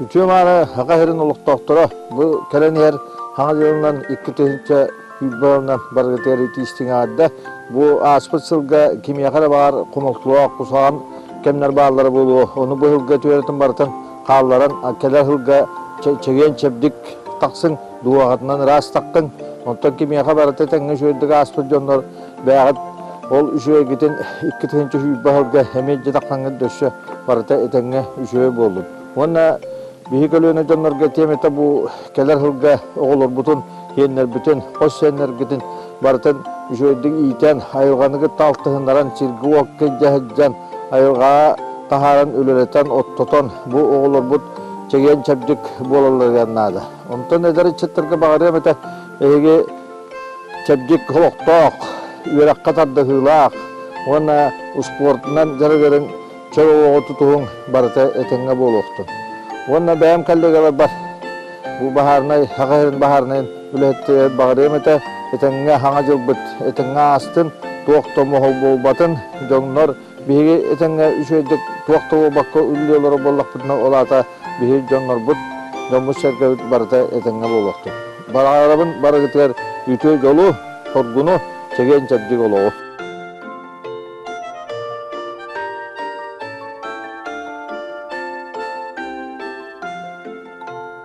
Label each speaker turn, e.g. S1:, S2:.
S1: Үтүө мааны Саха сирин олохтоохторо бу кэлэн иһэр Хаҥа дьылынан 2020 сылынан барыгытыгар итии аҥаарда. Бу ааспыт сылга кимиэхэ эрэ баар хомолтолоох, кусаҕан кэмнэр бааллара буолуо. Ону бу сылга түөрэтин барытын хаалларан кэлэр сылга чэгиэн-чэбдик тахсыҥ, дууһаҕытынан ыраас таххыҥ. Онтон кимиэхэ барыта тэҥҥэ үчүгэйдик ааспыт дьоннор бэйэҕит ол үчүгэйгитин 2020 сылга эмиэ илдьэ таххаҥҥыт өссө барыта этэҥҥэ үчүгэй буоллун. Уонна биһи көлүөнэ дьоннорго этиэм этэ бу кэлэр сылга оҕолорбутун, сиэннэрбитин, хос сиэннэргитин барытын үчүгэйдик иитэн, айылҕаны кытта алтыһыннаран, сиргэ-уокка илдьэ сылдьан, айылҕаҕа таһааран үлэлэтэн, оттотон бу оҕолорбут чэгиэн-чэбдик буолалларыгар наада. Онтон эдэр ыччаттарга баҕарыам этэ эһиги чэбдик олохтоох, үөрэххэ тардыһыылаах уонна успуортунан дьарыгырыҥ чөл олоҕу тутуһуҥ барыта этэҥҥэ буолуохтун. Уонна бэйэм коллегаларбар бу баһаарынай Саха сирин баһаарынайын үлэһиттэригэр баҕарыам этэ этэҥҥэ хаҥа дьылбыт этэҥҥэ аастын, туох да моһол буолбатын, дьоннор биһиги этэҥҥэ үчүгэйдик туох да буолбакка үлэлии олорор буоллахпытына ол аата биһиги дьоннорбут, дьоммут-сэргэбит барыта этэҥҥэ буолуохтун. Баҕарабын барыгытыгар үтүө дьолу, соргуну, чэгиэн-чэбдик олоҕу.